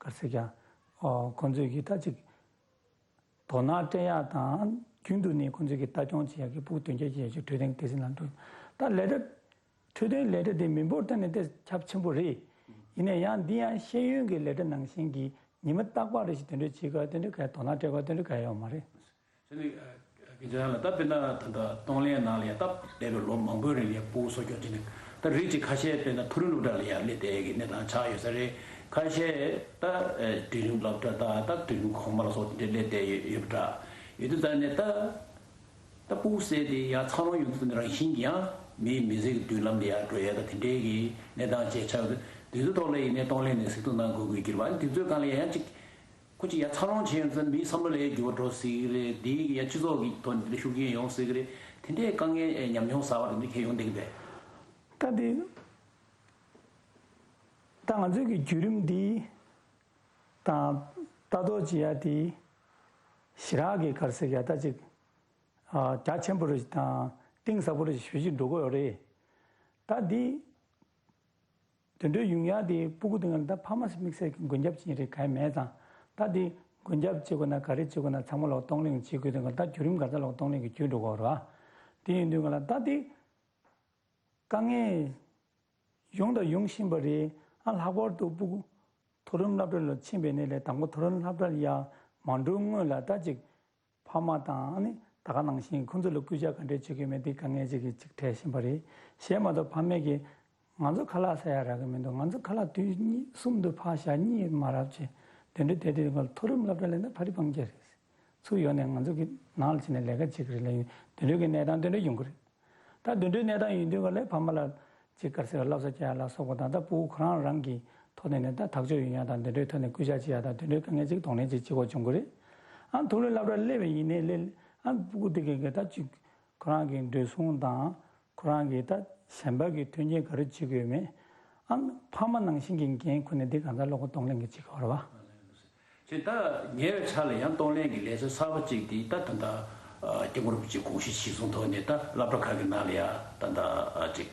ག་རེ་ཟེར་ཀྱང་ཨོ་ཁོང་ཚོས་ཀྱི་ད་ཅིག་དོ་སྣང་སྤྲད་ཡག་དང་རྒྱུན་དུ་ནས་ཁོང་ཚོས་ཀྱི་ལྟ་སྐྱོང་བྱེད་ཡག་གི་ཕྲུ་གུ་བདུན་བརྒྱ་བརྒྱད་བརྒྱ་ཅིག་འཕྲོད་བསྟེན་སྡེ་ཚན་ནང་འགྲོ། ད་ལས་གྲྭ་འཕྲོད་བསྟེན་ལས་གྲྭ་དེ་མི་འབོར་ཐོག་ནས་དེ་ཁྱབ་ཆེན་པོ་རེད། ཡིན་ན་ཡང་འདི་ཡང་ཤེས་ཡོན་གྱི་ལས་གྲྭ་ནང་བཞིན་གྱི་ཉི་མ་རྟག་པར་རེ་ཞིག་དེ་འདྲ་བྱེད་དགོས་དེ་འདྲ་ག་དོ་སྣང་སྤྲད་དགོས་དེ་འདྲ་ག་ཡོད་མ་རེད། ཟེར་ནས་ཨ་ཁྱེད་ཚོ་ལ་ད་དཔེར་ན་ད་ལྟ་གཏོང་ལེན་ནང་ལ་ཡང་སྟབས་བདེ་བའི་ལོ་མང་པོའི་རིང་ལ་ཕྲུ་གུ་གསོ་སྐྱོང་བྱས་ནས་ད་རིགས་གཅིག་ཁ་ཤས་དཔེར་ན་མཐོ་རིམ་སློབ་གྲྭ་ལ་ཡང་སླེབས་བསྡད་ཡག་གི་གནས་སྟངས་ཆགས་ཡོད་ས་རེད། ཁ་ཤས་ད་ཨ་འབྲིང་རིམ་སློབ་གྲྭ་དང་ད་འབྲིང་རིམ་གོང་མ་ལ་སོགས་དེ་འདྲ་སླེབས་བསྡད་ཡོད་ཡོད་པ་འདྲ། ཡོད་དུས་ཙང་ནས་ད་ད་ཕྲུ་གུ་ཟེར་དེ་ཡང་འཚར་ལོངས་ཡོང་དུས་ཙམ་ནས་རང་བཞིན་གྱིས་ཡང་མིའི་མི་ཚེ་གི་མདུན་ལམ་ལ་ཡར་འགྲོ་ཡག་ད་དེ་འདྲའི་གི་གནས་སྟངས་བཅས་ཆགས་ཡོད་དུས་དེ་ཚོའི་ཐོག་ལ་ཡིན་ནའི་གཏོང་ལེན་ནས་གཟིགས་རྟོག་གནང་དགོས་དགོས་ཀྱི་རེད་བ། དེ་ཚོའི་སྒང་ལ་ཡང་ཅིག་ཁོ་ཅིག་ཡར་འཚར་ལོངས་བྱས་ཡོང་ཙང་མིའི་བསམ་བློ་ལ་ཡང་འགྱུར་བ་འགྲོ་སྲིད་ཀྱི་རེད། དེའི་ཡང་སྤྱི་ཚོགས་ཀྱི་ཐོག་ནས་ཤུགས་རྐྱེན་ཡོང་སྲིད་ཀྱི་རེད། དེ་འདྲའི་དཀའ་ངལ་ཉམས་མྱོང་གསར་པ་དེ་འདྲ་ཁྱེད་ཡོང་བསྡད་ཀྱི་འདུག་ད་འདི་ད་ང་ཚོའི་གི་བརྒྱུད་རིམ་འདི་དང་ལྟ་རྟོག་བྱེད་ཡ་དེ་ཞེ་དྲག་གི་ག་རེ་ཟེར་ཡ་ད་ཅིག་རྒྱ་ཆེན་པོ་རེ་ཞིག་དང་གཏིང་ཟབ་པོ་རེ་ཞིག་ཞུ་ཞིག་འགྲོ་གི་ཡོད་རེད། ད་འདི་ དེ་འདྲའི་ཡོང་ཡག་དེ་སྤུ་གུ་དེ་ང་ད་ཕ་མ་དམིགས་བསལ་གྱི་མགོན་སྐྱབས་ཅིག་རེད་གང་ཡང་མེད་ཙང་ད་དེ་མགོན་སྐྱབས་བྱེད་དགོས་ན་ག་རེ་བྱེད་དགོས་ན་ཚང་མ་ལོག་གཏོང་ལེན་བྱེད་དགོས་དེ་ང་ད་བརྒྱུད་རིམ་ག་ཚ་ལོག་གཏོང་ལེན་གྱི་བརྒྱུད་འགྲོ་གི་རེད་བ། དེ་ཡིན་དུས་ང་ལ་ད་དེ་དཀའ་ངལ་ཡོང་དང་ཡོང་བཞིན་པ་རེད། ཨ་ལྷག་པར་དུ་སྤུ་གུ་མཐོ་རིམ་སློབ་གྲྭ་ལ་ཕྱིན་པའི་ནས་ལས་དང་པོ་མཐོ་རིམ་སློབ་གྲྭ་ལ་ཡ་མ་འགྲོ་སྔོན་ལ་ད་ཅིག་ཕ་མ་དང་ཨ་ནི་ད་ག་ནང་བཞིན་ཁོང་ཚོ་ལ་སྐུལ་ལྕག་ག་འདྲས་བྱེད་དགོས་མེད་དེ་དཀའ་ངལ་ཅིག་གིས་ཅིག་འཕྲད་བཞིན་པ་རེད། གཞན་མ་གཏོགས་ཕ་མས་ཀྱིས་ང་ཚོ་ཁ་ལག་ཟ་ཡ་རག་གི་མི་འདུག་ང་ཚོ་ཁ་ལག་དུས་གཉིས་གསུམ་དུ་ཕར་བཞག་གཉིད་མ་རག་བྱས་དེ་འདྲ་དེ་དུས་ཀ་མཐོ་རིམ་སློབ་གྲྭ་ལ་ཡིན་ན་ཕ་རི་སྤང་རྒྱ་རེད། ཚུར་ཡོང་ནས་ང་ཚོ་གི་ནང་ལ་ཕྱིན་ནས་ལས་ཀ་བྱེད་ཀྱི་རེད་ལབ་ཡིན་དེ་འདྲ་གི་གནས་སྟངས་དེ་འདྲ་ཡོང་གི་རེད། ད་དེ་འདྲའི་གནས་སྟངས་ཡིན་དུས་ཀ་ལས་ཕ་མ་ལ་ཅིག་ག་རེ་ཟེར་བ་བསླབ་བྱ་རྒྱག་ཡ་ལ་སོགས་པ་དང་ད་སྤུ་གུ་ཁོ་རང་རང་གི་ཐོག་ནས་ནས་ད་ཐག་གཅོད་ཡོང་ཡ་དང་དེ་འདྲའི་ཐོག་ནས་སྐུལ་ལྕག་བྱེད་ཡ་དང་དེ་འདྲའི་དཀའ་ངལ་ཅིག་གདོང་ལེན་ཅིག་བྱེད་དགོས་བྱུང་གི་རེད། ཨ་མཐོ་རིམ་སློབ་གྲྭར་སླེབས་པ་ཡིན་ནའི་སླེབས་ཨ་སྤུ་གུ་དེ་གས་ཀྱི་ད་ཅིག་ཁོ་རང་གི་འགྲོ་སོང་དང་ཁོ་རང་གི་ད་གཞན་པ་གི་མཐུན་རྐྱེན་ག་རེ་བྱེད་དགོས་མེད་ཨ་ཕ་མ་ནང་བཞིན་གྱི་འགན་ཁུར་ནས་འདི་གང་ཟག་སློབ་གོ་གཏོང་ལེན་གྱི་བྱེད་དགོས་རེད་བ། ཅེས་ད་ཉེ་བའི་ཆར་ལ་ཡང་གཏོང་ལེན་གྱི་ལས་འཆར་གསར་པ་གཅིག་འདི་ད་ད་ལྟ་སྐྱབས་མགོན་རིན་པོ་ཆེས་དགོངས་ཞུ་གཞིར་བཟུང་ཐོག་ནས་ད་སློབ་གྲྭ་ཁག་གི་ནང་ལ་ཡང་ད་ལྟ་ཅིག་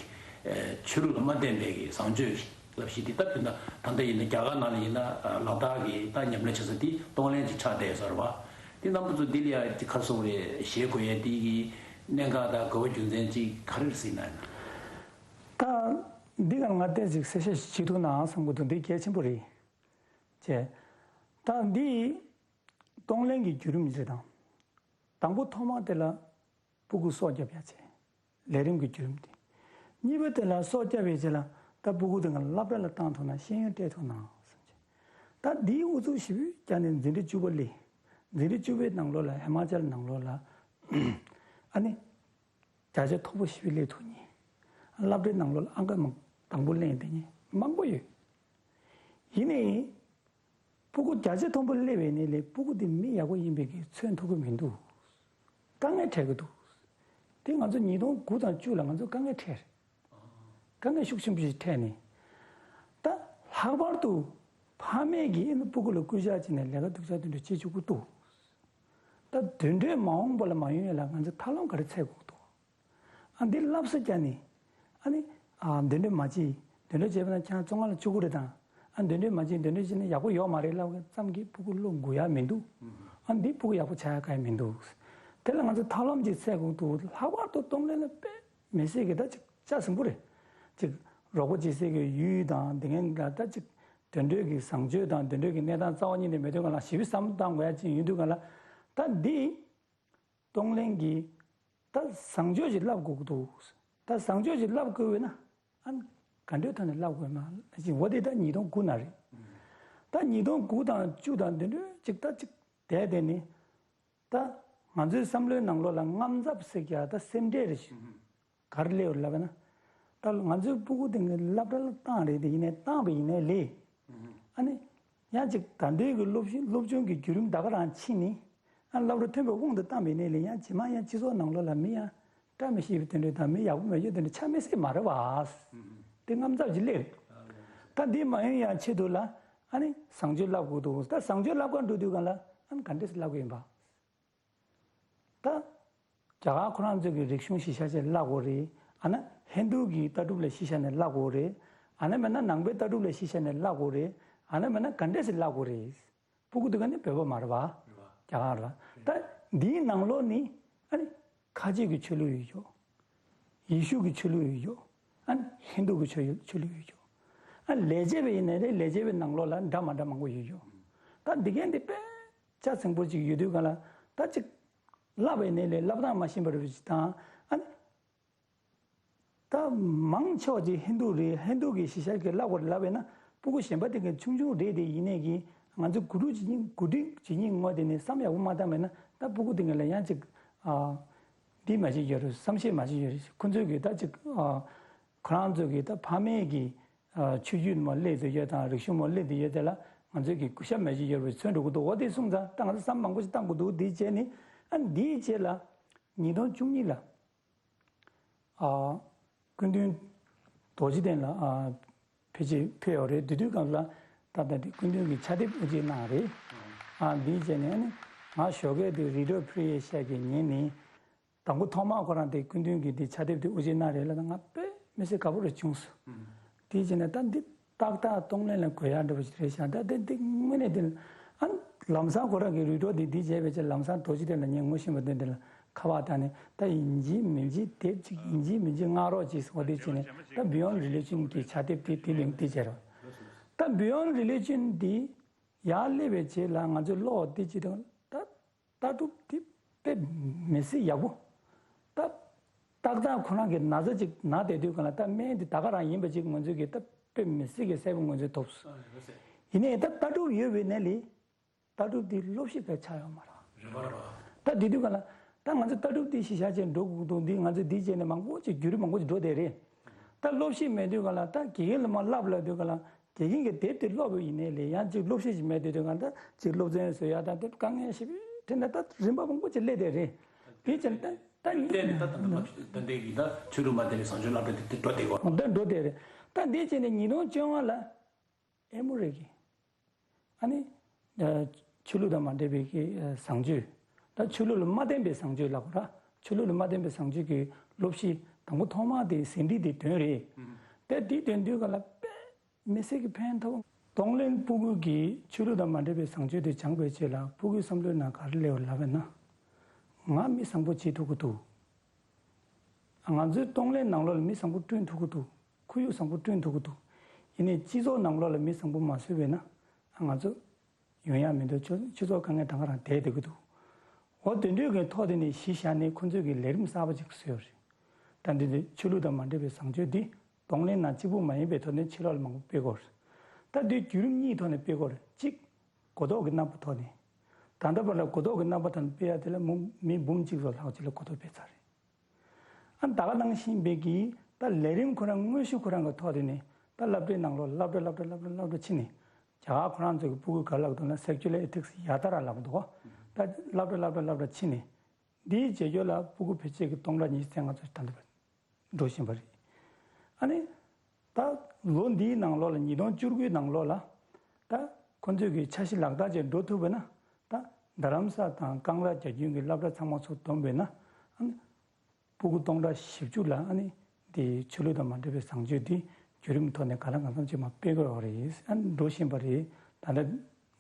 ཆོས་ལུགས་ལ་མ་བརྟེན་པའི་གི་བཟང་སྤྱོད་ཀྱི་བསླབ་གཞི་འདི་ད་ད་ལྟ་ད་ལྟ་ཡིན་ན་རྒྱ་གར་ནང་ལ་ཡིན་ན་ལ་དྭགས་ཀྱི་ད་ཉམས་ལེན་བྱེད་ས་འདི་གཏོང་ལེན་གྱི་ཆགས་བསྡད་ཡོད་ས་རེད་བ། འདི་རྣམ་པ་ཚོ་འདི་ལ་ཡང་ཅིག་ག་རེ་ཟེར་དགོས་རེད་ཞེད་དགོས་ཡས་འདི་གི་གནད་འགག་དང་དགོས་པ་རྒྱུ་མཚན་ཅིག་ག་རེ་རེད་ཟེར་ན། ད་འདི་ག་ང་ཏོག་ཙམ་གསལ་བཤད་ཞིག་བྱེད་ཐུབ་ནའང་བསམ་གྱི་འདུག་འདི་གལ་ཆེན་པོ་རེད། ཅེས། ད་འདི་གཏོང་ལེན་གྱི་བརྒྱུད་རིམ་ཞིག་དང་། དང་པོ་ཐོག་མ་དེ་ལ་སྤུ་གུ་སྲོག་སྐྱོབ་ཡ་བྱས། ལས་རིམ་གྱི་བརྒྱུད་རིམ་དེ། གཉིས་པ་དེ་ལ་སྲོག་སྐྱོབ་པའི་རྗེས་ལ་ད་སྤུ་གུ་དེ་ང་སློབ་གྲྭ་ལ་བཏང་ཐུབ་ན་ཤེས་ཡོན་སྤྲད་ཐུབ་ན་བསམ་གྱི། ད་འདིའི་ཨུ་ཚུགས་ཞེ་པོ་བརྒྱབ་ནས་འཛིན་གྲྭ་བཅུ་པ་སླེབས། འཛིན་གྲྭ་བཅུ་པའི་ནང་ལོགས་ལ་ཧི་མ་ཅལ་ནང་ལོགས་ལ་ཨ་ནི། བརྒྱ་ཆ་མཐོ་པོ་ཞེ་པོ་སླེབས་ཐུབ་མཁན། སློབ་གྲྭའི་ནང་ལོགས་ལ་ཨང་ཀ་མ་དང་པོ་ལེན་བསྡད་མཁན་མང་པོ་ཡོད། ཡིན་ནའི། སྤུ་གུ་བརྒྱ་ཆ་མཐོན་པོ་སླེབས་པའི་ནས་ལས་སྤུ་གུ་དེ་མི་ཡག་པོ་ཡིན་པའི་གི་མཚོན་ཐུབ་ཀྱི་མི་འདུག་དཀའ་ངལ་འཕྲད་ཀྱི་འདུག་དེ་ང་ཚོ་ཉིས་སྟོང་དགུ་དང་བཅུ་ལ་ང་ཚོ་དཀའ་ངལ་འཕྲད་རེད། དཀའ་ངལ་ཤུགས་ཆེན་པོ་ཞིག་འཕྲད་ནས། ད་ལྷག་པར་དུ་ཕ་མས་ཀྱིས་ཨེ་ནི་སྤུ་གུ་ལ་སྐུལ་ལྕག་བྱས་ནས་ལས་ཀ་སྡུག་ཅག་དེ་འདྲ་བྱེད་བཅུག་གི་འདུག་ད་དེ་འདྲའི་མ་འོངས་པ་ལ་མ་ཡོང་ཡ་ལ་ང་ཚོས་ཐབས་ལམ་ག་རེ་འཚོལ་དགོས་འདུག་ཨ་འདི་སློབ་གསོ་བརྒྱབ་ནས་ཨ་ནི་ཨ་འདི་འདྲ་མ་བྱེད། འདི་འདྲ་བྱས་པ་ན་ཁྱེད་རང་བཙོན་ཁང་ལ་བཅུག་གི་རེད་དང་ཨ་འདི་འདྲ་མ་བྱེད་འདི་འདྲ་བྱས་ན་ཡག་པོ་ཡོད་མ་རེད་ལབ་མཁན་ཙམ་གྱིས་སྤུ་གུ་བློ་འགུག་ཡ་མི་འདུག་ཨ་འདི་སྤུ་གུ་ཡག་པོ་ཆགས་ཡ་གང་ཡང་མི་འདུག་དེ་ལ་ང་ཚོས་ཐབས་ལམ་ཅིག་འཚོལ་དགོས་འདུག་ལྷག་པར་དུ་གཏོང་ལེན་ལ་དཔེ་མི་སྲིད་ཀྱི་ད་ཅིག་ལྕགས་ཟིང་པོ་རེད། ཅིག་རོགས་པ་བྱེད་སའི་གི་ཡུལ་དང་དེ་ངན་ལ་ད་ཅིག་དེ་འདྲའི་གི་བཟང་སྤྱོད་དང་དེ་འདྲའི་གི་གནས་སྟངས་རྩ་བ་ཉིད་ནས་མེད་དུས་གང་ལ་ཞིབ་བསམ་བཏང་དགོས་ཡ་ཅིག་ཡིན་དུས་གང་ལ་ད་འདི་གཏོང་ལེན་གྱི་ད་བཟང་སྤྱོད་ཅིག་བསླབ་དགོས་ཀྱི་འདུག་ད་བཟང་སྤྱོད་ཅིག་བསླབ་དགོས་བས་ན་ཨ་ག་འདྲའི་ཐོག་ནས་བསླབ་དགོས་ན་ཅིག་འོ་དེ་ད་ཉིས་སྟོང་དགུ་ན་རེད། ད་ཉིས་སྟོང་དགུ་དང་བཅུ་དང་དེ་འདྲའི་ཅིག་ད་ཅིག་བསྡད་དེ་ནི། ད་ང་ཚོའི་བསམ་བློའི་ནང་ལོགས་ལ་དངངས་འཚབ་ཟེར་གྱི་ཡ་ད་སེམས་ཁྲལ་རེ་ཞིག་ག་རེ་སླེབས་ཡོད་ལབ་ན། ད་ང་ཚོའི་སྤུ་གུ་དེ་ངས་སློབ་གྲྭ་ལ་བཏང་རེད་དེ་ཡིན་ནའི་བཏང་བ་ཡིན་ནའི་ལས། ཨ་ནི། ཡང་ཅིག་ད་ལྟའི་གི་སློབ་སློབ་སྦྱོང་གི་བརྒྱུད་རིམ་ད་ག་རང་ཕྱིན་ནི། ཨ་སློབ་གྲྭ་ཐོན་པའི་དབང་དུ་བཏང་བ་ཡིན་ནའི་ལས་ཡང་རྗེས་མ་ཡང་སྤྱི་ཚོགས་ནང་ལོགས་ལ་མི་ཡང་བཀྲ་མི་ཤིས་པའི་དོན་འགྲོ་དང་མི་ཡག་པོ་མེད་རྒྱུ་དོན་འགྲོ་ཆ་མེད་སྲིད་མ་རེད་བ། དེ་དངངས་འཚབ་ཅིག་སླེབས། ད་འདི་མ་ཡོང་ཡང་ཆེད་དུ་ལ་ཨ་ནི་བཟང་སྤྱོད་བསླབ་དགོས་འདུག་ད་བཟང་སྤྱོད་བསླབ་གར་འགྲོ་དུས་གང་ལ་ཨ་ནི་ག་འདྲས་སེ་བསླབ་དགོས་ཡིན་པ། ད། རྒྱ་གར་ཁོ་རང་ཚོའི་གི་རིག་གཞུང་གཞི་བཞག་བྱས་བསླབ་དགོས་རེད། ཨ་ན་ཧིན་རྡུ་གི་ལྟ་གྲུབ་ལ་གཞི་བཞག་ནས་བསླབ་དགོས་རེད། ཨ་ན་མེད་ན་ནང་པའི་ལྟ་གྲུབ་ལ་གཞི་བཞག་ནས་བསླབ་དགོས་རེད། ཨ་ན་མེད་ན་ག་འདྲས་སེ་བསླབ་དགོས་རེད། སྤུ་གུ་དེ་ག་ནི་བོད་པ་མ་རེད་བ། རེད་བ། རྒྱ་གར་རེད་བ། ད་འདིའི་ནང་ལོགས་ནི་ཨ་ནི་ཁ་ཆེ་གི་ཆོས་ལུགས་ཡོད་ཀྱོ། ཡེ་ཤུ་གི་ཆོས་ལུགས་ཡོད་ཀྱོ། ཨ་ནི་ཧིན་རྡུ་གི་ཆོས་ཡོད་ཆོས་ལུགས་ཡོད་ཀྱོ། ཨ་ལས་བྱེད་པ་ཡིན་ནའི་རེད་ལས་བྱེད་པའི་ནང་ལོགས་ལ་འདྲ་མ་འདྲ་མང་པོ་ཡོད་ཀྱོ། ད་འདི་གན་འདི་དཔེ་ཆ་ཚང་པོ་ཅིག་ཡོད་དུས་གང་ལ་ད་ཅིག་བསླབ་པའི་ནས་ལས་བསླབ་སྟངས་མ་ཤེས་པ་རེད་ཅིག་དང་ཨ་ནི། ད་མང་ཆེ་བ་ཅིག་ཧིན་རྡུ་རེད། ཧིན་རྡུ་གི་གཞི་བཞག་གི་བསླབ་དགོས་རེད་ལབ་པས་ན་སྤུ་གུ་གཞན་པ་དེ་གའི་ཆུང་ཆུང་རེད་དེ་ཡིན་ནས་ཀྱི་ང་ཚོ་གོ་སྒྲིག་བྱེད་སྙིང་གོ་སྒྲིག་བྱེད་སྙིང་ངོ་དེ་ནས་བསམ་ཡག་པོ་མ་བཏང་བས་ན་ད་སྤུ་གུ་དེ་ག་ལ་ཡང་ཅིག་ཨ། འདི་མ་བྱེད་ཡོད་རེད་བསམ་ཤེས་མ་བྱེད་ཡོད་རེད་ཁོ་ཚོས་གི་ད་ཅིག་ཨ། ཁོ་རང་ཚོས་གི་ད་ཕ་མས་གི་ཨ། ཆོས་བརྒྱུད་མ་སླེབས་དུ་ཡོད་དང་རིག་གཞུང་མ་སླེབས་དུ་ཡོད་དེ་ལ་ང་ཚོས་གི་གུས་ཞབས་མ་བྱེད་ཡོད་རེད་མཚོན་འགྲོ་གི་འདུག་འོ་དེ་གསུངས་ཙང་ད་ང་ཚོ་བསམ་མང་པོ་ཞིག་བཏང་དགོས་འདུག་འདིའི་རྗེས་ནི་ཨ་འདིའི་རྗེས་ལ་ཉིས་སྟོང་བཅུ་གཉིས་ལ། ཨ། སྐུ་མདུན་རྡོ་རྗེ་གདན་ལ་ཨ། ཕེབས་ཕེབས་ཡོད་རེད། དེ་དུས་སྐབས་ལ་ད་ལྟ་དེ་སྐུ་མདུན་གྱི་ཕྱག་དེབ་དབུ་འབྱེད་གནང་རེད། ཨ་འདིའི་རྗེས་ནས་ནི་ང་ཞོགས་ཀས་དེ་རི་ཌོ་ཕི་རི་ཡེ་ཤ་གི་ཉིན་ནི་དང་པོ་ཐོག་མར་ཁོ་རང་དེ་སྐུ་མདུན་གྱི་དེ་ཕྱག་དེབ་དེ་དབུ་འབྱེད་གནང་རེད་ལ་ང་དཔེ་མི་སྲིད་དགའ་པོ་རེ་བྱུང་སོང་། དེའི་རྗེས་ནས་ད་འདི་ ཏག་ཏག་གཏོང་ལེན་ལ་གོ་ཡག་འདྲ་པོ་ཞིག་རེད་ཤག་ད་དེ་འདི་དངོས་གནས་དེ་ཨ་ལམ་སང་ཁོ་རང་གི་རུས་གྲོགས་དེ་འདི་བྱས་པའི་ཆེད་ལམ་སང་གྲོགས་གཅིག་དེ་ལ་ངས་ངོ་ཤེས་པ་དེ་འདི་ལ་ཁ་པར་བཏང་ནས། ད་ཡིན་གཅིག་མིན་གཅིག་དེབ་གཅིག་ཡིན་གཅིག་མིན་གཅིག་མངགས་རོགས་གྱིས་ཟེར་བ་དེ་བྱས་ནས། ད་Beyond Religion་གི་ཕྱག་དེབ་དེ་དེ་ལེན་དེ་བྱས་རོགས། ད་Beyond Religion་འདི་ཡར་སླེབས་པའི་རྗེས་ལ་ང་ཚོས་ཀློག་དེ་ཅི་དང་ད་ལྟ་གྲུབ་དེ་དཔེ་མི་སྲིད་ཡག་པོ། ད་ཏག་ཏག་ཁོ་རང་གི་ན་ཚ་ཅིག་ན་བསྡད་དུས་གང་ལ་ད་སྨན་དེ་ད་ག་རང་ཡིན་པ་ཅིག་ང་ཚོས་གི་ད་དཔེ་མི་སྲིད་གི་གསལ་པོ་ང་ཚོས་ཐོབ་སོང་། ཡིན་ནའི་ད་ལྟ་གྲུབ་ཡོད་པའི་ནས་ལས་ལྟ་གྲུབ་དེ་སློབ་གཞི་དཔེ་ཆགས་ཡོད་མ་རེད། རེད་པ་རེད་པ། ད་དེ་དུས་གང་ལ་ད་ང་ཚོ་ལྟ་གྲུབ་དེ་གཞི་བཞག་བྱས་འགྲོ་དགོས་འདུག་འདི་ང་ཚོ་འདི་བྱས་ནས་མང་པོ་ཅིག་བརྒྱུད་རིམ་མང་པོ་ཅིག་འགྲོ་བསྡད་རེད། ད་སློབ་གཞི་མེད་དུས་གང་ལ་ད་དགེ་རྒན་ལ་མར་བསླབ་ལབ་དུས་གང་ལ་དགེ་རྒན་གྱི་དེབ་དེ་ཀློག་པ་ཡིན་ནའི་ལས་ཡང་ཅིག་སློབ་གཞི་ཅིག་མེད་དུས་དུས་གང་ལ་ད་ཅིག་སློབ་ཚན་བཟོ་ཡག་ད་དེ་དཀའ་ངལ་ཞེ་པོ་དྲན་ན་ད་རིམ་པ་མང་པོ་ཅིག་སླེབས་བསྡད་རེད། དེ་བྱས་ནས་ད་ད་ཉིད་ལས་ནས་ད་ད་ད་ད་འདི་གི་ད་ཆོས་ལུགས་མ་བསྟེན་པའི་བཟང་སྤྱོད་བསླབ་གྲྭ་དེ་དེ་འགྲོ་བསྡད་ཡོད། ད་འགྲོ་བསྡད་རེད། ད་འདི་བྱས་ནས་ཉིས་སྟོང་བཅོ་ལྔ་ལ་ཨེ་མོ་རི་གི་ཨ་ནི་ཆོས་ལུགས་དང་མ་འབྲེལ་བའི་གི་བཟང་སྤྱོད། ད་ཆོས་ལུགས་ལ་མ་བརྟེན་པའི་བཟང་སྤྱོད་ལབ་དགོས་ར། ཆོས་ལུགས་ལ་མ་བརྟེན་པའི་བཟང་སྤྱོད་ཀྱི་སློབ་གཞི་དང་པོ་ཐོག་མ་དེ་ཟིན་བྲིས་དེ་ཐོན་རེད། ད་འདི་ཐོན་དུས་ག་ལ་དཔེ་མི་སྲིད་ཀྱི་ཕན་ཐོགས། གདོང་ལེན་སྤུ་གུ་གིས་ཆོས་ལུགས་དང་མ་འབྲེལ་བའི་བཟང་སྤྱོད་དེ་སྦྱངས་པའི་རྗེས་ལ་སྤུ་གུའི་བསམ་བློའི་ནང་ག་རེ་སླེབས་ལབ་པ་ན། ང་མི་བཟང་པོ་བྱེད་ཐུབ་ཀྱི་འདུག་ང་ཚོའི་གདོང་ལེན་ནང་ལོགས་ལ་མི་བཟང་པོ་བསྐྲུན་ཐུབ་ཀྱི་འདུག་ཁོར་ཡུག་བཟང་པོ་བསྐྲུན་ཐུབ་ཀྱི་འདུག་ཡིན་ནའི་སྤྱི་ཚོགས་ནང་ལོགས་ལ་མི་བཟང་པོ་མ་བཟོས་པས་ན་ང་ཚོ་ཡོང་ཡག་མི་འདུག་སྤྱི་སྤྱི་ཚོགས་དཀའ་ངལ་ད་ག་རང་བསྡད་བསྡད་ཀྱི་འདུག་འོ་དེ་འདྲའི་གི་ཐོག་དེ་ནས་གཞི་བཞག་ནས་ཁོ་ཚོས་གི་ལས་རིམ་གསར་པ་ཅིག་བཟོས་ཡོད་རེད། ད་འདི་འདི་ཆོས་ལུགས་དང་མ་འབྲེལ་བའི་བཟང་སྤྱོད་འདི་གདོང་ལེན་ནང་གཅིག་པུ་མ་ཡིན་པའི་ཐོག་ནས་ཕྱི་ལོགས་ལ་མང་པོ་སྤེལ་དགོས་རེད། ད་འདི་བརྒྱུད་རིམ་གཉིས་ཐོག་ནས་སྤེལ་དགོས་རེད། གཅིག་གོ་རྟོགས་ཀྱི་རྣམ་པ་ཐོག་ནས། ད་ལྟ་བར་ལ་གོ་རྟོགས་ཀྱི་རྣམ་པ་ཐོག་ནས་སྤེལ་ཡ་དེ་ལ་མི་མི་འབུམ་གཅིག་ཙམ་ལྷག་ཅིག་ལ་གོ་རྟོགས་སྤེལ་ཚར་རེད། ཨ་ད་ག་ནང་བཞིན་པའི་གི་ད་ལས་རིམ་ཁོ་རང་དངོས་གཞི་ཁོ་རང་གི་ཐོག་དེ་ནས་ད་སློབ་གྲྭའི་ནང་ལོགས་སློབ་གྲྭ་སློབ་གྲྭ་སློབ་གྲྭ་སློབ་གྲྭ་ཕྱིན་ནས་རྒྱ་གར་ཁོ་རང་ཚོ་གི་སྤུ་གུ་ག་ལབ་འདུག་ན་Secular Ethics་ཡ་ད་ར་ལབ་འདུག་ད་སློབ་གྲྭ་སློབ་གྲྭ་སློབ་གྲྭ་ཕྱིན་ནས་འདིའི་རྗེས་ཁྱོད་ལ་སྤུ་གུ་ཕལ་ཆེར་གི་སྟོང་ཕྲག་ཉི་ཤུ་རྩ་ལྔ་ཙམ་ད་འདི་འགྲོ་བཞིན་པ་རེད། ཨ་ནི། ད་ལོ་འདིའི་ནང་ལོགས་ལ་ཉིས་སྟོང་བཅུ་དགུའི་ནང་ལོགས་ལ་ད་ཁོ་ཚོས་ཀྱི་འཆར་གཞི་ལག་བསྟར་བྱས་འགྲོ་ཐུབ་པ་ན་ད་རྡ་རམ་ས་དང་ཀང་ར་རྒྱ་ཁྱོན་གྱི་སློབ་གྲྭ་ཚང་མ་ཚུར་བསྡོམས་པས་ན་ཨ་ནི་སྤུ་གུ་སྟོང་ཕྲག་བཞི་བཅུ་ལ་ཨ་ནི་དེ་ཆོས་ལུགས་དང་མ་འབྲེལ་བའི་བཟང་སྤྱོད་འདི་བརྒྱུད་རིམ་ཐོག་ནས་གང་ལ་གང་འཚམ་ཅིག་མ་སྤེལ་དགོས་པ་རེད། ཨ་ནི་འགྲོ་བཞིན་པ་རེད། ད་ལྟ་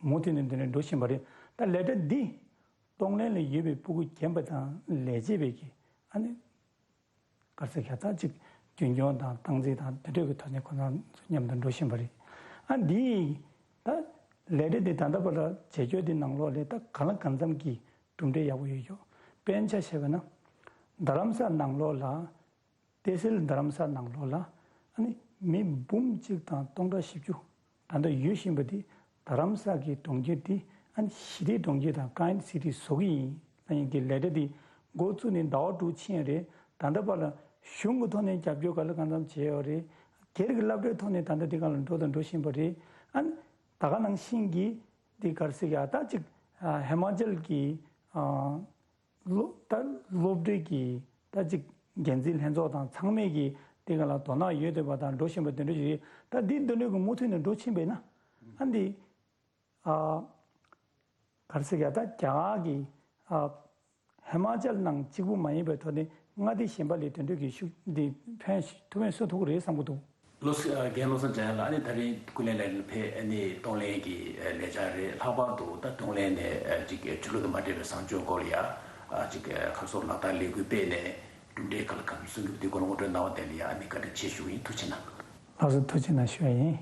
མུ་མཐུད་ནས་འདི་ནས་འགྲོ་བཞིན་པ་རེད། ད་ལས་གྲྭ་འདི་གདོང་ལེན་ལ་ཡོད་པའི་སྤུ་གུ་རྒན་པ་དང་ལས་བྱེད་པའི་གི་ཨ་ནི། ག་རེ་ཟེར་ཡ་ད་ཅིག་རྒྱུན་སྐྱོང་དང་སྟངས་འཛིན་དང་དེ་འདྲ་གི་ཐོག་ནས་ཁོ་ཚང་མཉམ་དུ་འགྲོ་བཞིན་པ་རེད། ཨ་འདི་ད་ལས་རིགས་འདི་ད་ལྟ་བར་ལ་བྱེད་སྤྱོད་འདི་ནང་ལོགས་ལས་ད་གང་ལ་གང་འཚམ་གྱི་གྲུབ་འབྲས་ཡག་པོ་ཡོད་ཡོད། དཔེར་ན་ཆ་བཞག་པ་ན་རྡ་རམ་ས་ནང་ལོགས་ལ་ཏེ་སེལ་རྡ་རམ་ས་ནང་ལོགས་ལ་ཨ་ནི་མི་འབུམ་གཅིག་དང་སྟོང་ཕྲག་བཞི་བཅུ། ད་ལྟ་ཡོད་བཞིན་པ་འདི་རྡ་རམ་ས་གི་གྲོང་ཁྱེར་འདི་ཨ་ནི་ཞི་བདེའི་གྲོང་ཁྱེར་དང་Kind City་བཟོ་གི་ཡིན་ལབ་མཁན་གྱི་ལས་གྲྭ་འདི་འགོ་བཙུགས་ནས་ཟླ་བ་དྲུག་ཕྱིན་རེད། ད་ལྟ་བར་ལ་གཞུང་གི་ཐོག་ནས་རྒྱབ་སྐྱོར་ག་ལ་གང་འཚམ་བྱས་ཡོད་རེད། སྒེར་གྱི་སློབ་གྲྭའི་ཐོག་ནས་ད་ལྟ་འདི་ག་ལ་འགྲོ་དང་འགྲོ་བཞིན་པ་རེད། ཨ་ནི་ད་ག་ནང་བཞིན་གྱི་འདི་ག་རེ་ཟེར་ཡ་ད་ཅིག་ཧི་མ་ཅལ་གྱི་སློབ་ད་སློབ་གྲྭའི་གི་ད་ཅིག་འགན་འཛིན་ལྷན་ཚོགས་དང་ཚང་མས་ཀྱི་དེ་ག་ལ་དོ་སྣང་ཡོད་བསྡད་པ་དང་འགྲོ་བཞིན་པ་དེ་འདྲ་ཞིག་རེད། ད་འདི་འདི་འདྲ་གི་མུ་མཐུད་ནས་འགྲོ་ཕྱིན་པས་ན་ཨ་འདི་ཨ་ག་རེ་ཟེར་ཡ་ད་རྒྱ་གར་གྱི་ཨ་ཧི་མ་ཅལ་ནང་གཅིག་པུ་མ་ཡིན་པའི་ཐོག་ནས་མངའ་སྡེ་གཞན་པ་ལ་དེ་འདྲ་གི་ཤུགས་འདི་ཕན་ཐུབ་ཕན་གསོས་ཐུབ་ཀྱི་རེད་བསམ་གྱི་འདུག་བློ་གསལ་རྒན་བློ་བཟང་འཇམ་དབྱངས་ལགས། ཨ་ནི་ད་རིང་ཀུན་གླེང་ལས་རིམ་ཕེབས་ཨ་ནི་གདོང་ལེན་གྱི་ལས་འཆར་རེད། ལྷག་པར་དུ་ད་གདོང་ལེན་ནས་ཅིག་ཆོས་ལུགས་དང་མ་འབྲེལ་བའི་བཟང་སྤྱོད་སྐོར་ལ་ཡ་ཅིག་ཁ་གསོ་ལག་བསྟར་ལས་འགུལ་སྤེལ་ནས་གྲུབ་འབྲས་ག་ལ་གང་སོན་གྱི་དེ་སྐོར་ལ་ངོ་སྤྲོད་གནང་བ་དེ་ལ་ཡ་ཨ་ནི་བཀའ་དྲིན་ཆེ་ཞུ་གི་ཡིན། ཐུགས་རྗེ་གནང་། ལགས་སོ། ཐུགས་རྗེ་གནང་ཞུ་བ་ཡིན།